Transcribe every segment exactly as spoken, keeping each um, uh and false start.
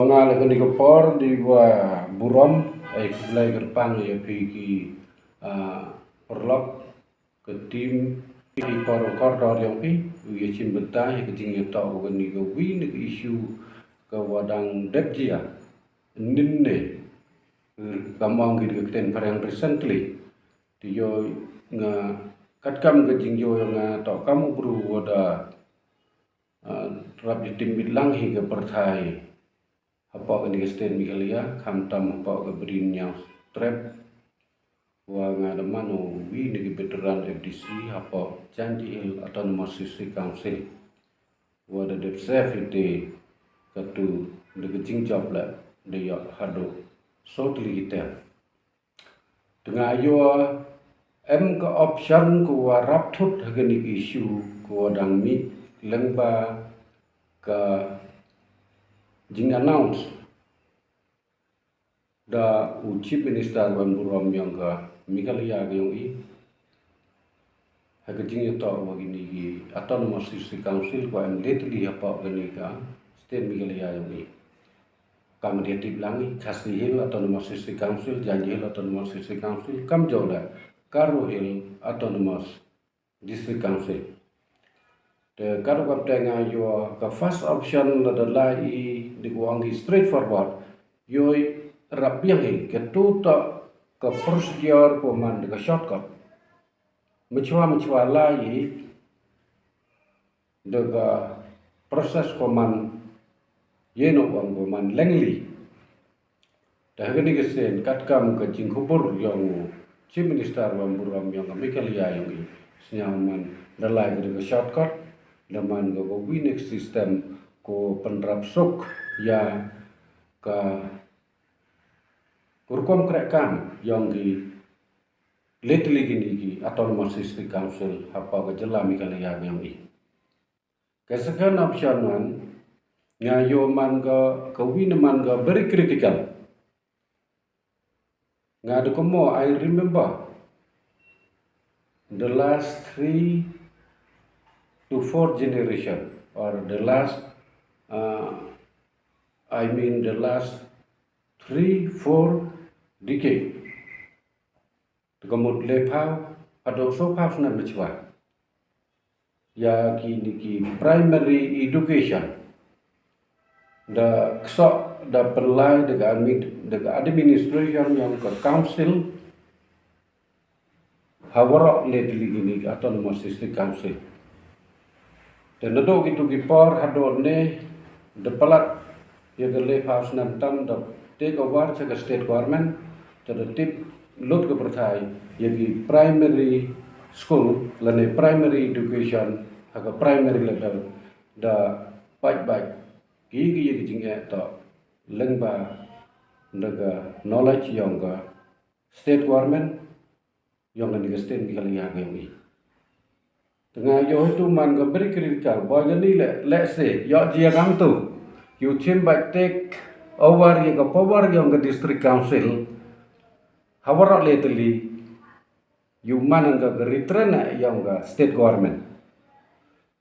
Nga la kani ka por di wa burom, ai khublei kyrpang ya phi ki, ah, paralok, ka team, ki por kordor yong phi, u ya chim bynta ya ka jingyatoh wa kani ka wi na ka issue ka wa dang dep jia. Nin ne, ka mong ki ka ktien phareng recently. Ti yo nga, katkam ka jingyo yong nga toh kam u bru wa da, ah, rap ya tim bit lang hi ka pyrthai hapoh kani ka state Meghalaya, khamtam hapoh ka Bri Hynñiewtrep. Wa nga da man u wi na ki veteran F D C hapoh Jaintia Hills Autonomous District Council. Wa da dep serve hi te katu da ka jingjop la da yoh haduh soo tylli ki term. Te nga yoh em ka option ko wa rap thut ha kani ka issue ko wa dang mih lyngba ka jing announce da u Chief Minister wa em burom yong ka Meghalaya ka yong i. Ha ka jingyatoh wa kini ki Autonomous District Council ko em lately hapoh kani ka state Meghalaya yong i. Kam da tip lang i, Khasi Hills Autonomous District Council, Jaintia Hills Autonomous District Council, kamjooh la Garo Hills Autonomous District Council. Te katu kam te nga yoh ka first option la da lai i di ko ong ki straightforward. Yoh i rap biang i, katu toh ka procedure ko man da ka shortcut. Machwa machwa lai i da ka process ko man, ye no ong ko man lengli. Te ha kani ka sien katkam ka jingkhubor yong u Chief Minister wa em burom yong ka Meghalaya yong i, sñiaw man da lai ka da ka shortcut, da man ka ka wi na ka system ko pynrap suk ya ka, ka rukom krehkaam yong ki lately kini ki Autonomous District Council hapoh ka jylla Meghalaya ka yong i. Ka second option man, nga yoh man ka, ka wi na man ka very critical. Nga da kynmaw, I remember the last three to four generation, or the last, uh, I mean the last three, four decade. Te ka mut le phaw, haduh soo phaw snem machwa. Ya kini ki primary education da ksoh, da pynlai da ka admi-, da ka administration yong ka council ha waroh le tylli kini ki Autonomous District Council. Te nadooh kitu ki por haduh ne da palat ya ka le phaw snem tam da take over cha ka state government, te da tip lut ka pyrthai ya ki primary school lane primary education ha ka primary level da pait bait ki, ki ya ki jingeh toh lyngba da ka knowledge yong ka state government yong kani ka state Meghalaya ka yong i. Te nga yoh itu man ka very critical, boi kani le, let's say, yoh jia kamtu, yoh chim bait take over ya ka power yong ka district council ha waroh le tylli, yoh man ka ka return yong ka state government.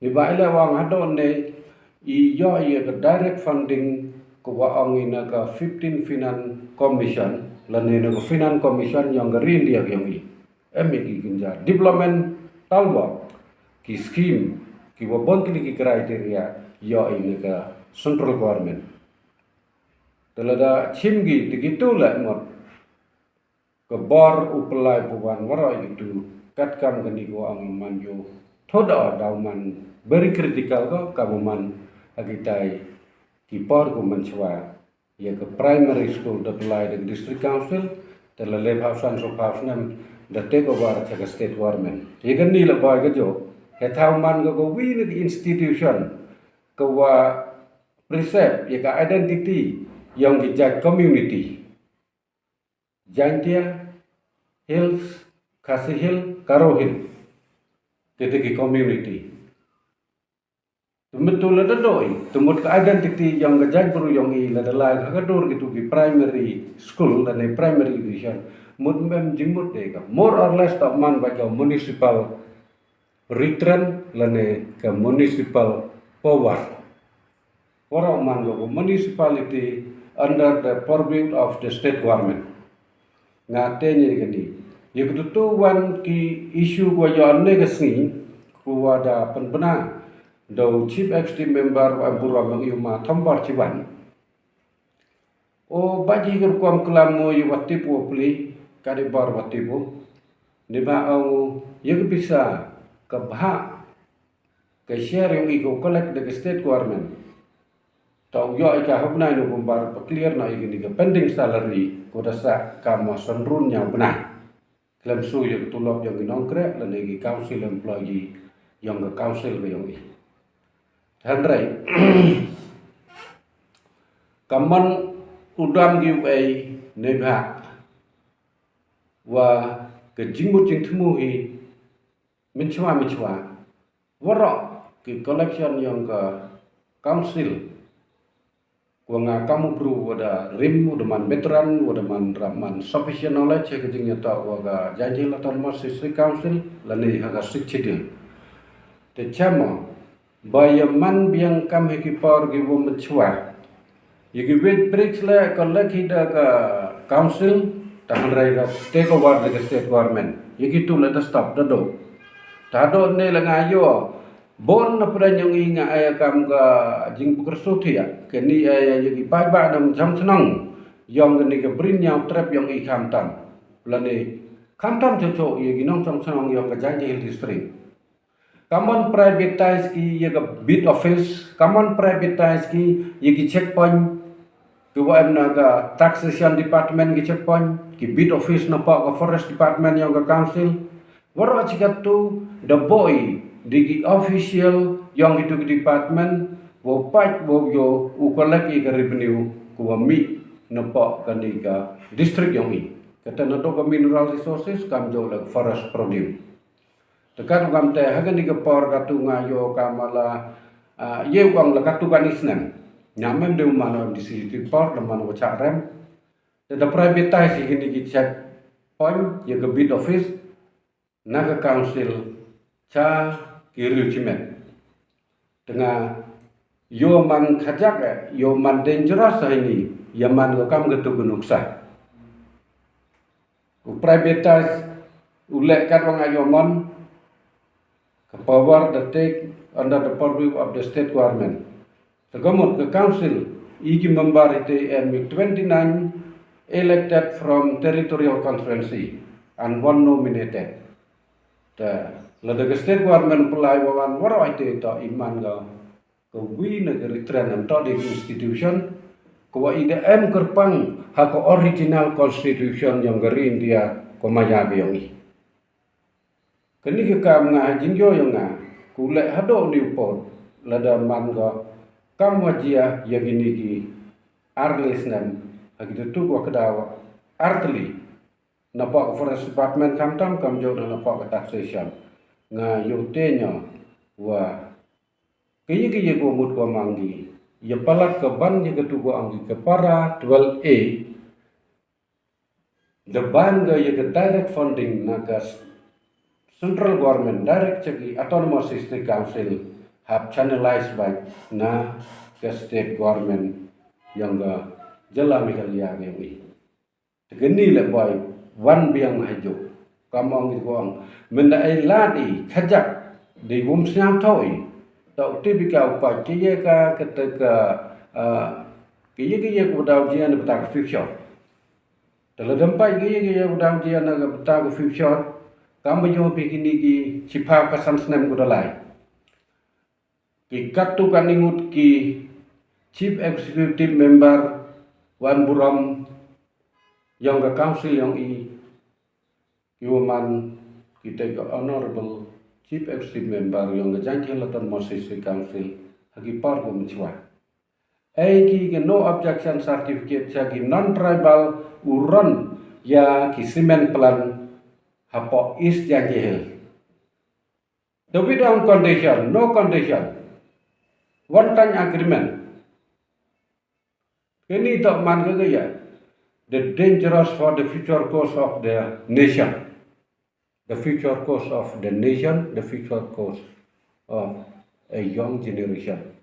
Ni ba i le wa ong haduh ne i yoh ya ka direct funding ko wa ong i na ka fifteen Finance Commission, lane na ka Finance Commission yong ka ri India ka yong i. Em i ki kynja development talwa, ki scheme, ki wa bun tylli ki criteria yoh i na ka central government. Te lada chim ki, te kitu le mut ka bor u pynlai pynwan waroh itu, katkam kani ko ong man yoh thoda daw man very critical ko, ka man ha kitai ki por ko man chwa ya ka primary school da pynlai da ka district council, te la le phaw san soo phaw snem da take over cha ka state government. Ya kani la boi ka jooh, he thaw man ka ka wi na ka institution ka wa preserve ya ka identity yong ki jait community. Jaintia Hills, Khasi Hills, Garo Hills. Kite ki community. Te mut tu lada doi, te mut ka identity yong ka jaitbru yong i lada lai ha ka dur kitu ki primary school lane primary education. Mut mem jingmut de ka. More or less toh man bait ka municipal return lane ka municipal power. Waroh man ko municipality under the purview of the state government. Nga te ni kani. Ya ka tu wan ki issue ko ya ne ka sngi ko wa da pynbna da u Chief Executive Member wa burom yong i u ma Thombar Chiwan. O ba ji ka rukom klam mo ya wa tip o pli ka de bar wa tip o. Ni ba au ya ka pisa ka bha ka share yong i ko collect da ka state government. Tau yoh i ka hapnai November pa clear na i ni ka pending salary ko da sa ka ma san run nya bnai. Klam su ya ka tulop yong ki nongkreh lane ki council employee yong ka council ka yong i. Thanrai. Ka man u dam ki u ei ne bha wa ka jingmut jingthmu hi mynchwa mynchwa. Waroh ki collection yong ka council. Ko nga kam u bru wa da rim, wa da man veteran, wa da man rap man sufficient knowledge ha ka jingyato wa ka Jaintia Hills Autonomous District Council lane ha ka Sixth Schedule. Te chamo ba ya man biang kam hi ki por ki wa mynchwa. Ya ki weighbridge le ka lek hi da ka council, tangrai ka take over da ka state government. Ya ki tu le da stop da do. Ta do ne la nga yo bon na pdeng yong i nga ai kam ka jingpukar su thia. Kani ai ya ki paidbah nongchong chnong yong kani ka Bri Hynñiaw Trep yong i khamtam. Lane khamtam chocho ya ki nongchong chnong yong ka Jaintia Hills District. Kammon privatize ki ya ka beat office, kammon privatize ki ya ki checkpoint, ki wa em na ka taxation department ki checkpoint, ki beat office na pa ka forest department yong ka council. Waroh chi katu da boi di ki official yong ki tu ki department, wa pait wa yo u collect i ka revenue ko wa mi na pa kani ka district yong i. Kata na do ka mineral resources kam jo la forest produce. Te katu kam te ha kani ka por katu nga yo kam la, ah, ye wang la katu kani snem. Nga mem de u man o M D C ti por da man o cha rem. Te da privatize kini ki checkpoint ya ka beat office na ka council cha ki riu chimet. Te nga yo man khajak e, yo man dangerous ha ini, ya man ko kam katu ka nuksa. U privatize u leh kat wa nga yo man, ka power da take under the purview of the state government. Te kamut ka council, i ki member ite em i twenty-nine elected from territorial constituency and one nominated. Te lada ka state government pulai wa wan waroh ite to i man ka ka wi na ka ritren em to di constitution, ka wa i da em kyrpang ha ka original constitution yong ka ri India ka maya ka yong i. Kani ka kam nga ha jingyo yong nga, ku leh hado ni u por, lada man ka kam wa jia ya kini ki ar le snem, ha ki tu wa kdaw ar tylli, na pa ka forest department khamtam kam jo na pa ka taxation. Nga yo te nyo wa Kaya kaya ko mut ko mang ki. Ya palat ka ban ya ka tu ko ang ki ka para twelve A. Da ban ka ya ka direct funding na ka s-, central government direct cha ki autonomous district council hap channelize bai na ka state government yong ka jylla Meghalaya ka yong i. Te kani le boi, wan biang ha juk. Kam ong i ko ong. Mynda ai lad i, khajak, di wum sñiaw thaw i. Tau ti bi ka u pait, ki ye ka, ka te ka, ah, ki ye, ki ye ko daw jia na bata ka future. Te la dam pait ki ye, ki ye ko daw jia na ka bata ka future. Kam ba yo bi kini ki chiphaw ka san snem ko da lai. Ki katu kani ngut ki Chief Executive Member wan burom yong ka council yong i, ki wa man ki te ka Honorable Chief Executive Member yong ka Jaintia Hills Autonomous District Council, ha ki par ko mchwa. Ai ki ka no objection certificate cha ki non-tribal u ron ya ki cement plant hapoh East Jaintia Hills. The without condition, no condition. One time agreement. Kani to man ka ya. The dangerous for the future course of the nation. The future course of the nation, the future course of a young generation.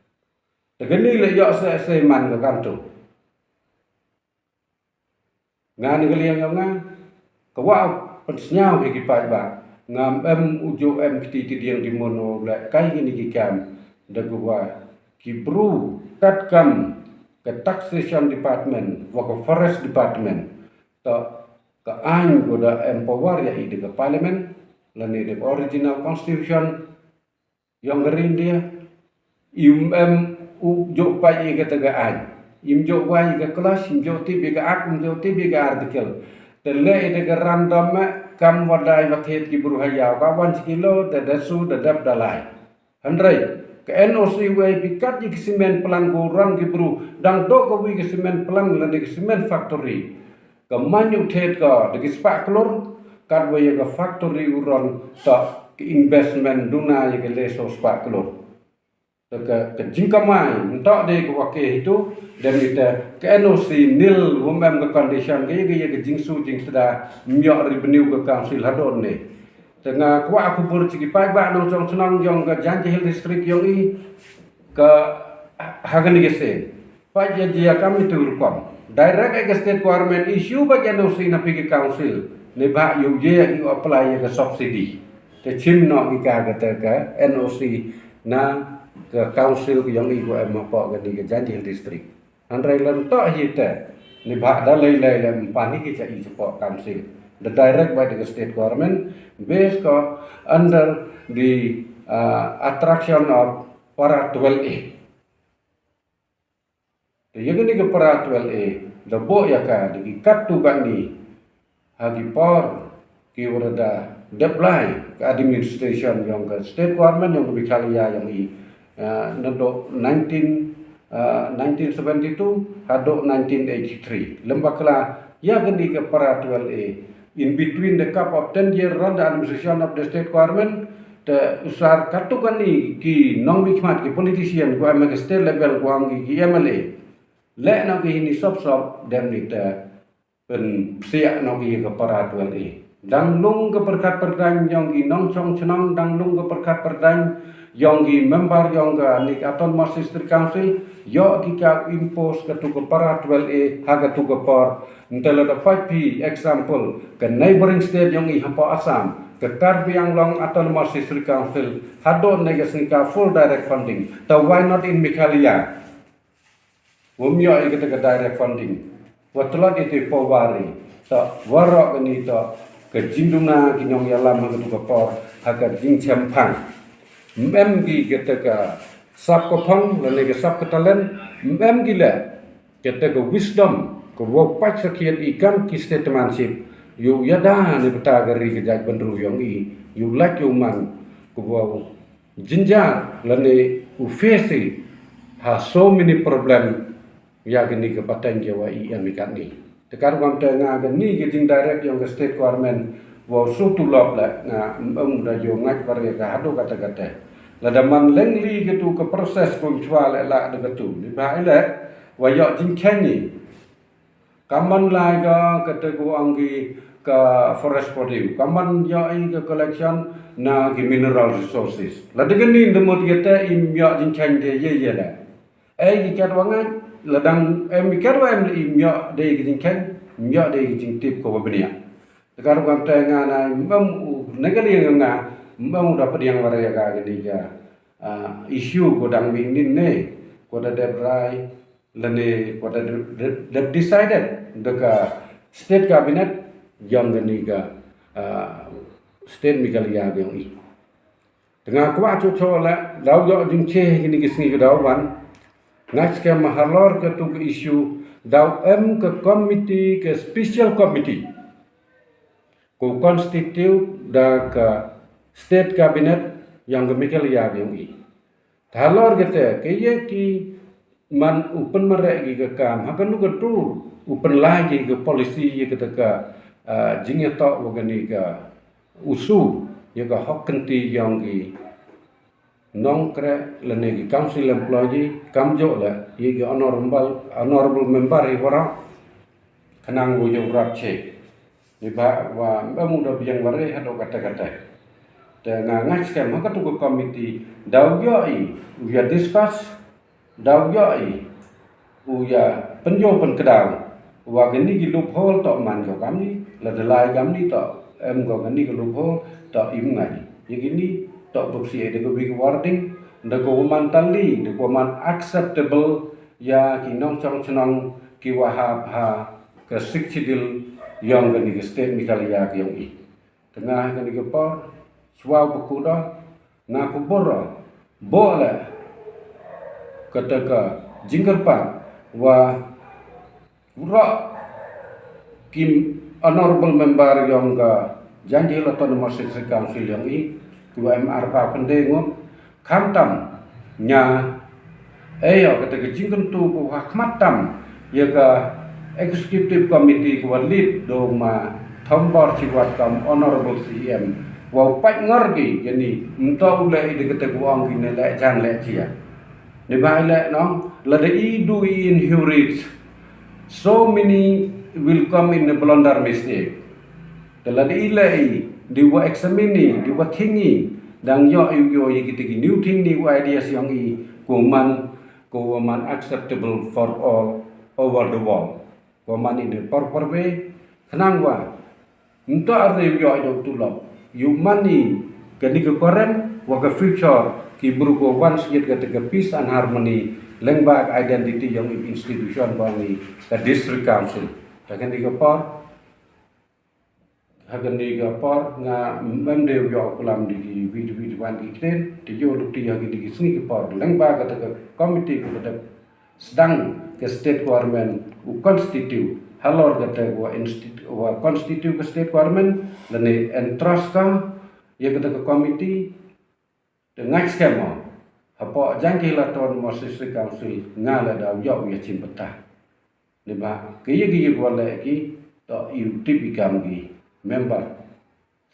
Te kani le yoh se se man ka kam tu. Nga ni ka liang yong nga, ka wa pynsñiaw hi ki paidbah, ngam em u ju em kti ti diang di mono le kai kini ki kam, da ka wa ki bru kat kam ka taxation department, wa ka forest department, to ka ain ko da empower ya i da ka parliament, lane da ka original constitution, yong ka ri India, im em u jooh pait i ka ta ka ain, im jooh wai i ka clause, im jooh tip i ka act, im jooh tip i ka article. Te le i da ka random me, kam wa dai wa thied ki bru ha yaw, ka wan chi kilo, da da su, da dep da lai. Hynrei, ka N O C wei bi kat i ki cement plant ko rang ki bru, dang do ka wi ka cement plant lane ka cement factory. Ka man u thied ka da ki spah klur, kat wa ya ka factory u ron ta ka investment duna ya ka le so spah klur. Ta ka, ka jingkamai, nta de ka wa ke hitu, dem ita ka N O C nil, wom em ka condition, ka ya ka ya ka jingsu jingtda, myok revenue ka council hadon ne. Te nga kwah khubor chi ki paidbah nongchong chnong yong ka Jaintia Hills District yong i, ka ha kani ka sien. Pait ya jia kam itu rukom. Direct e ka state government issue ba ka N O C na phi ka council. Neibhah yow ye u apply ya ka subsidy. Te chim noh ki ka ka te ka N O C na ka council ka yong i ko em hapoh kani ka Jaintia Hills District. Hynrei lem toh hi te, neibhah da lei lei lem pan hi ki cha i support council. Da direct by the state government, based ko under the, uh, attraction of para twelve A. Te ya kani ka para twelve A, da boh ya ka, da ki kat tu kat ni, ha ki por ki wa da dep lai ka administration yong ka state government yong ka Meghalaya yong i, ah, nadooh nineteen, ah, nineteen seventy-two hadooh nineteen eighty-three. Lem bakla ya kani ka para twelve A, in between the gap of ten year run the administration of the state government, te usar katu kani ki nongmihkhmat ki politician ko em ha ka state level ko em ki, ki M L A. Le na ki hini sop sop dem ni te pynpsiah noh ki ya ka para twelve A. Dang lung ka pyrkhat pyrdaiñ yong ki nongchong chnong, dang lung ka pyrkhat pyrdaiñ yong ki member yong kani ka Autonomous District Council, yoh ki ka impose katu ka para twelve A ha katu ka por. Nte lada pait phi example, ka neighboring state yong i hapoh Assam, ka Karbi Anglong Autonomous District Council, hadooh ne ka sngi ka full direct funding. Ta why not in Meghalaya? Wom yoh i kata ka direct funding. Wa tlot i te power i. Ta waroh kani ta ka jingduna ki nongyalam ha katu ka por, ha ka jingchemphang. Em ki kata ka sap ka phong, lane ka sap ka talent, em ki le kata ka wisdom, ka wow pait sakhiat i kam ki statesmanship, yow yada ne bata ka ri ka jaitbynru yong i, yow lait yow man, ka wow jynjar lane u face i ha so many problem ya kani ka pateng ya wa i em i kat ni. Te kat wa te nga kani ka jingdirect yong ka state government wow su tulop le nga em da yow ngait bare ka hadooh kata kata. Lada man leng li katu ka process kum chwa le la da katu. Neibhah i le wa yoh jingkheiñ i. Ka man lai ka kata ko ong ki ka forest produce. Ka man yoh i ka collection na ki mineral resources. Lada kani da mut kata im yoh jingkheiñ de ye ye le. Ei ki kat wa ngait, ladang em ki kat wa em le im yoh de ki jingkheiñ, im yoh de ki jingtip ko wa bniah. Te kat wa te nga na em u ne ka liang nga, em u da pdiang wa re ka kani ka, ah, issue ko dang mih nin ne, ko da dep rai, lane ko da de-, de-, de-, decided da ka state cabinet yong kani ka, ah, state Meghalaya yong i. Te nga kwah chu chu le, daw yoh jingche kini ki sngi ka daw wan. Nga skem halor katu ka issue, daw em ka committee, ka special committee. Ko constitute da ka state cabinet yong ka Meghalaya yong i. Te halor kata, ka ye ki man u pynmareh ki ka kam, ha kanu katu u pynlai ki ka policy ya kata ka, ah, jingyatoh wa kani ka usu, ya ka hok kynti yong ki nongkreh lane ki council employee, kamjooh le ya ki honorable, honorable member hi waroh, khnang wow yoh rap che. Neibhah wa em u da biang wa re hadooh kata kata. Te nga ngai skem ha katu ka committee, daw yoh i, u ya discuss, daw yoh i u ya pynyoh pynkdaw wa kani ki loophole toh man ko kamni, lada lai kamni toh em ko kani ki loophole toh im ngai. Ya kini toh bupsi e da ko wi ki wording, da ko man tali, da ko man acceptable ya ki nongchong chnong ki wa hap ha ka Sixth Schedule yong kani ka state Meghalaya ka yong i. Tengah kani ka por, swaw ba ku da, na ku bor, bo le, kata ka jingkyrpad wa ura ki honorable member yong ka Jaintia Hills Autonomous District Council yong i, ki wa em arpa pynde ngut, khamtam nia e ya kata ka jingkyntu ko ha khmat tam ya ka Executive Committee ko wa lead do ma Thombor Shiwat kam Honorable C E M, wa u pait ngar ki yani mto u le i de kata ko ong ki ne le jan le jia. Ni ba le no, lada i do i inherit, so many will come in a blunder mistake. Te lada i le i, di wa examine i, di wa think i, dang yoh i yoh i kiti ki new thinking, new ideas yong i, ko man, ko wa man acceptable for all over the world. Ko man i ne por por be, khnang wa mto ar yoh i do tulop, yoh man i kani ka current wa ka future ki bru ko wan sngit kata ka peace and harmony, lengba ka identity yong i institution ba ni ka District Council. Te kani ka por, ha kani ka por nga mem de yoh kulam di ki wi di wi di wan ki kten, te yoh luti ha kani ki sngi ki por, lengba kata ka committee ko kata sdang ka state government u constitute, halor kata wa institute, wa constitute ka state government, lane entrust ka ya kata ka committee, te ngait skhem o, hapoh Jaintia Hills Autonomous District Council, nga la daw yoh ya chim pata. Ni ba, ki ya ki ya wa le ki, toh i u tip i kam ki member.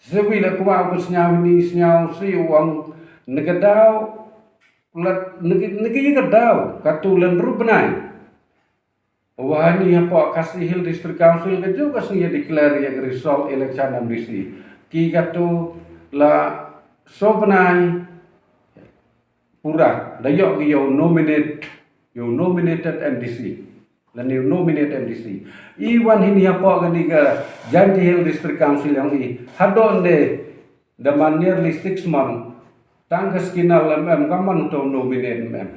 Sewi le kwa u snyaw ni snyaw si u ong, ne ka daw, la, ne ki, ne ki ya ka daw, katu len ru bnai. Wa hani hapoh Khasi Hills District Council ka ju ka sngi ya declare ya ka result election M D C. Ki katu la so bnai pura, da yoh ki yow nominate, yow nominated M D C. Lane yow nominate M D C. I wan hini hapoh kani ka Jaintia Hills District Council yong i, hadon de, da man nearly six month, tang ka skinal em em, ka man to nominate em em.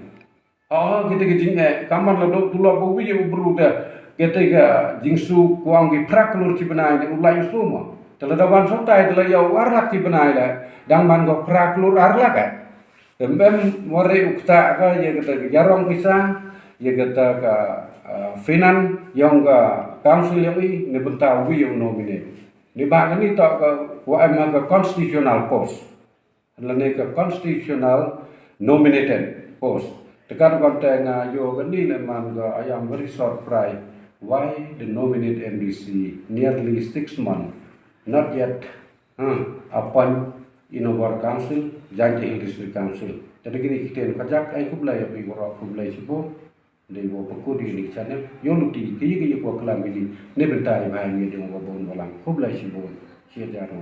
Oh, kita ka jing eh, ka man la dok tulop ba wi u bru da, kita ka jingsu ko ong ki phra klur chi bnai de u lai u su mo. Te la da wan so tai te la yow ar lak chi bnai la, dang man ko phra klur ar lak eh. Em em, ware u kta ka, ya kata ka yarong pisa, ya kata ka, ah, finance, yong ka council yong i, ni bynta wi yong nominate. Ni ba kani toh ka, wa em ha ka constitutional post. Lane ka constitutional nominated post. Te ka kon te nga yoh kani le man ka, I am very surprised why the nominate M D C nearly six months not yet, huh, appoint in our council, Jaintia Hills District Council. Te da kini ki kten kajak, ai khublei ya phi waroh, khublei chibun. Dei wa pynku di ni channel, yoh luti ki ki ki wa klam ki di, ne bynta i bha ni dei wa bon walang, khublei chibun, chia jaro.